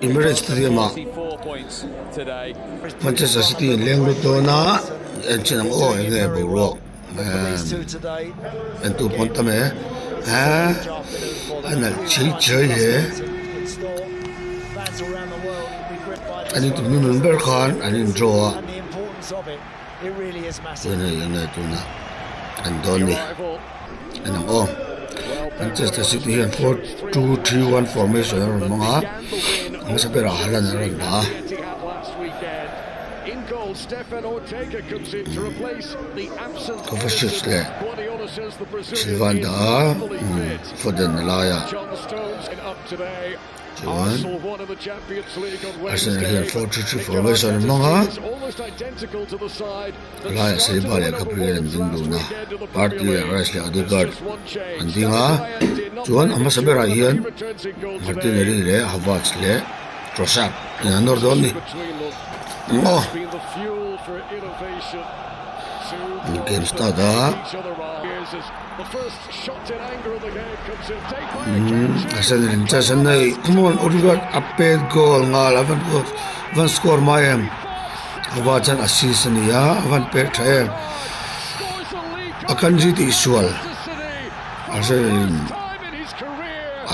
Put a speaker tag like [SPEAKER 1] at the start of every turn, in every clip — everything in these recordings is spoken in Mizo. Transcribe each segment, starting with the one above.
[SPEAKER 1] Emirates Stadium ah Manchester City in leng lut dawn a en chin ang aw eng nge boruak emm entu pawn tam e eee a nalh chei chei hle an in tum hnuhnun ber khan an in draw a tuna eng nge tuna an dawn ni en ang aw Manchester City hian 4-2-3-1 formation a rawn hmang a a hmasa berah Haaland a rawn dah a. Kovacic leh Silva an dah a Foden a laiah chuan Arsenal hian 4-3-3 formation an hmang a a laiah Saliba leh Gabriel an ding dun a Partey leh Rice leh Odegaard an ding a chuan a hmasa berah hian Martinelli leh Havertz leh Trossard in an nawr dawn a ni aw game start a umm Arsenal in chance an nei come on Odegaard a pet goal nghal a van goal van score mai em a va chuan assist a ni a a van pet tha em a kanji tih sual Arsenal in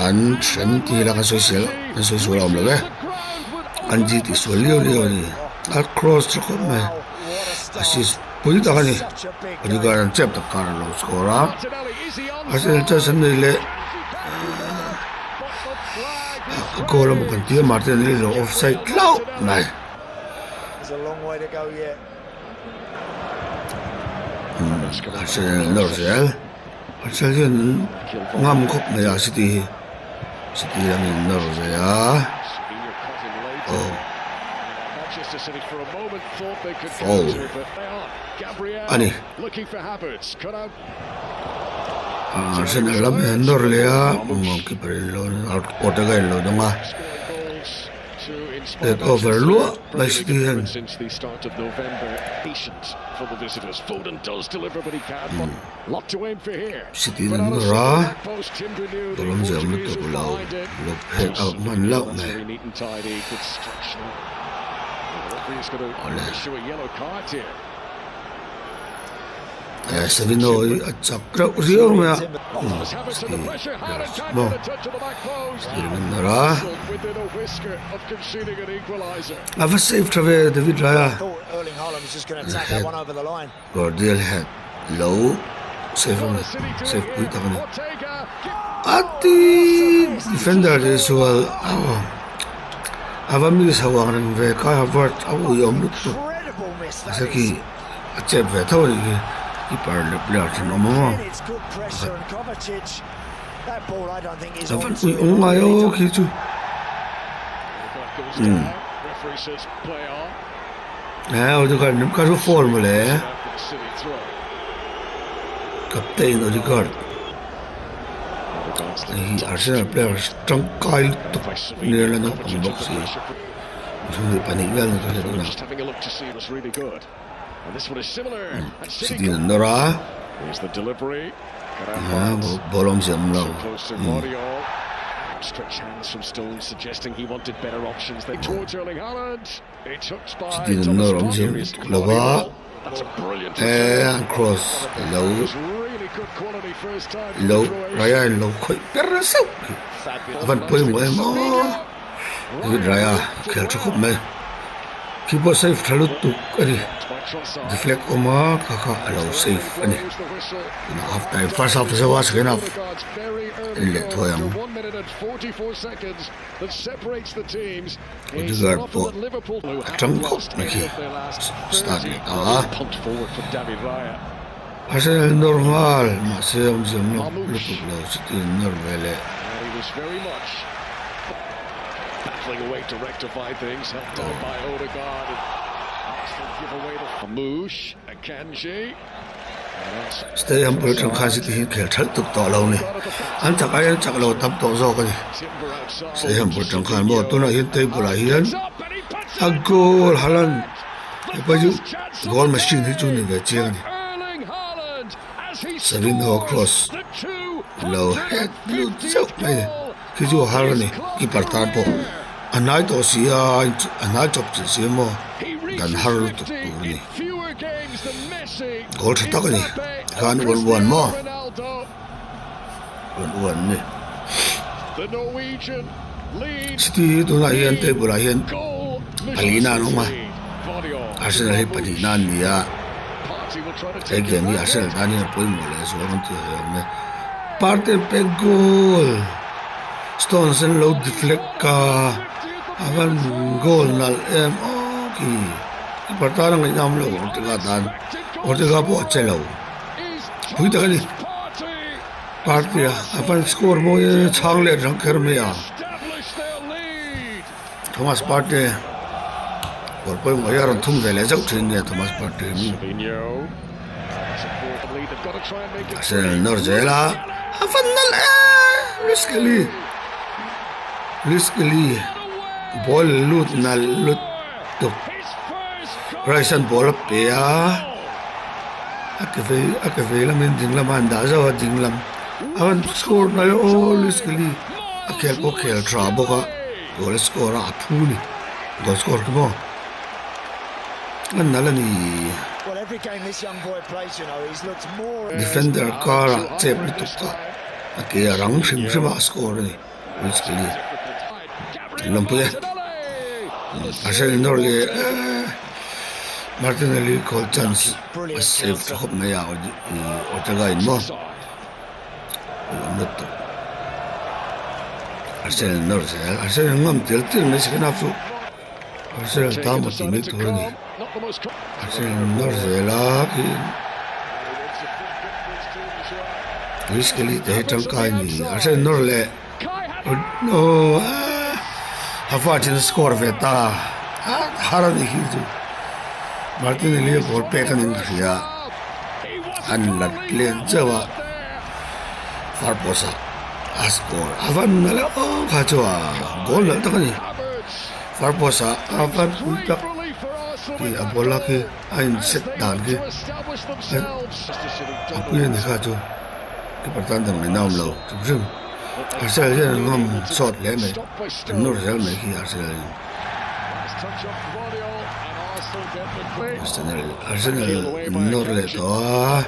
[SPEAKER 1] an then tih ila kan sawi sel kan sawi sual a awm lo e an ji tih sual liau liau a ni a cross tha khawp mai assist pui tak a ni Odegaard an chep tak kar a lo score a Arsenal chance an nei leh a goal emaw kan tia Martinelli lo offside hlauh mai. Arsenal nawr zel. Arsenal hian an ngam khawp mai a City hi City lamin nawr ve a aw foul a ni Arsenal lamin an nawr leh a goalkeeper in lo Ortega in lo dawng a. Let over luah mai City hian. City in an nawr a, ball awmzia awm lutuk lo, lo phet out hman hlauh mai. Awle. Savino hi a chak reuh riau mai a maw Steven nawr a a va save tha ve David Raya head Guardiol head lo save a ni save pui tak a ni a ti defender te chuan a va miss ho ang reng ve Kai Havertz a uiawm lutuk a seki. A chep ve tho a nih hi keeper leh player then awm ang a a van ui awm ngai aw khi chu umm he Odegaard nen kha chu foul mawle captain Odegaard hei hi Arsenal player tangkai lutuk nia la naupang bawk si. 22 vel ni ka hre tuna City an nawr a ball awmzia awm lo City an nawr awmzia awm lutuk lo va eh an cross lo lo Raya in lo khawih ber zeuh a van pawimawh em aw. David Raya khel tha khawp mai khi pawh safe tha lutuk a ni deflect awm a kha kha a lo safe a ni tunah half time first half zo a second half en leh thuai ang Odegaard pawh a tang khawp mai khi start leh ta a Arsenal nawr nghal mahse awmzia awm lo lutuk lo chuti an nawr ve leh. Stadium bul atang khan city hi khel thalh tuk tawh lo ni an chak ai an chak lo tam tawh zawk a ni stadium bul atang khan maw tunah hian table ah hian a goal Haaland hepa chu goal machine hi chu ni ve chiang a ni Savinho cross lo head lut zeuh mai a ni khi chu a har a ni keeper tan pawh. A hnai tawh si a, a hnai chawp chilh si a maw dan har lutuk tur a ni. Goal tha tak a ni. Tikhan uan uan maw? Uan uan a ni. City hi tunah hian table ah hian palina an awm a, Arsenal hi pahnihna an ni a, he game hi Arsenal tan hian a pawimawh leh zual kan tih theih awm e. Partey pet goal! Stones an lo deflect a, a van goal nalh em aw khi keeper tan a ngaihna awm lo Ortega tan Ortega pawh a che lo pui tak a ni Partey a a van score mawi a chhang let rang kher mai a Thomas Partey kawr pawimawh hi a rawn thum ve leh zauh thin nia Thomas Partey hi. Arsenal nawr zel a a van nalh em Luis-Kelly Luis-Kelly ball lut nalh lut tuk Rice an ball a pe a a ke vei a ke vei lamin ding lama an dah zauh a ding lam a van score nalh aw Luis-Kelly a khel pawh khel tha bawk a goal a score a a phu a ni goal score khi maw. A nalh a ni. Defender karah chep lutuk a a ke a rang hrim hrim a a score a ni Luis Kelly an lawmpui e. Arsenal nawr leh eee Martinelli goal chance a save tha khawp mai a Ortega in maw. Arsenal nawr zel Arsenal ngam tel tel mai second half chu. Arsenal tan maw tih mai tur a ni Arsenal nawr zel a khi Luis Kelly te hi tangkai a ni Arsenal nawr leh aw Havertz in a score ve ta a har a ni khi chu Martinelli a goal pek a ning ka hria an lat let zeuh a far post ah a score a van nalh aw kha chu a goal nalh tak a ni. Far post ah a van pui tak tih a ball a khi a in set dan khi a pui a ni kha chu keeper tan dan mai na awm lo hrim hrim Arsenal hian an ngam sawt hle mai an nawr zel mai khi Arsenal in Arsenal Arsenal an nawr leh tawh a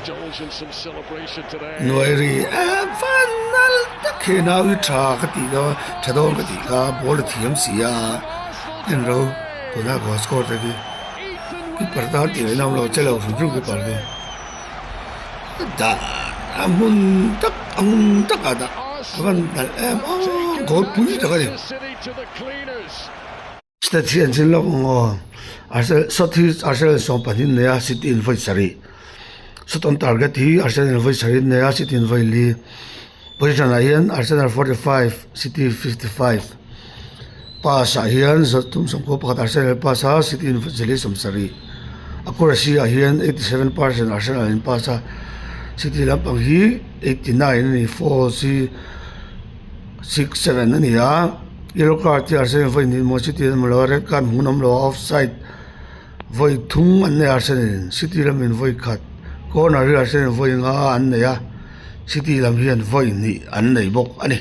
[SPEAKER 1] nuai ri a van nal tak hi nau hi tha ka tih dawn tha dawn ka tih kha ball a thiam si a en ro tuna goal score te khi keeper tan tih ngaihna awm lo che lo hrim hrim keeper khi dah a hmun tak a hmun takah dah a van nalh em aw goal pui tak a ni. State hi an chin lawk ang aw. Arsenal shot hi Arsenal 12 nei a City in vawi sarih. Shot on target hi Arsenal in vawi sarih nei a City in vawi li. Position ah hian Arsenal 45 City 55. Pass ah hian zawhtum 11 Arsenal pass a City in zali 70. Accuracy ah hian 87% Arsenal in pass a City lampang hi 89 a ni falls hi 6 7 a ni a. Yellow card hi Arsenal vawi hnih maw City an hmu lo a red card hmuh an awm lo a offside vawi thum an nei a Arsenal in City lamin vawi khat corner hi Arsenal vawi nga an nei a City lam hian vawi hnih an nei bawk a ni.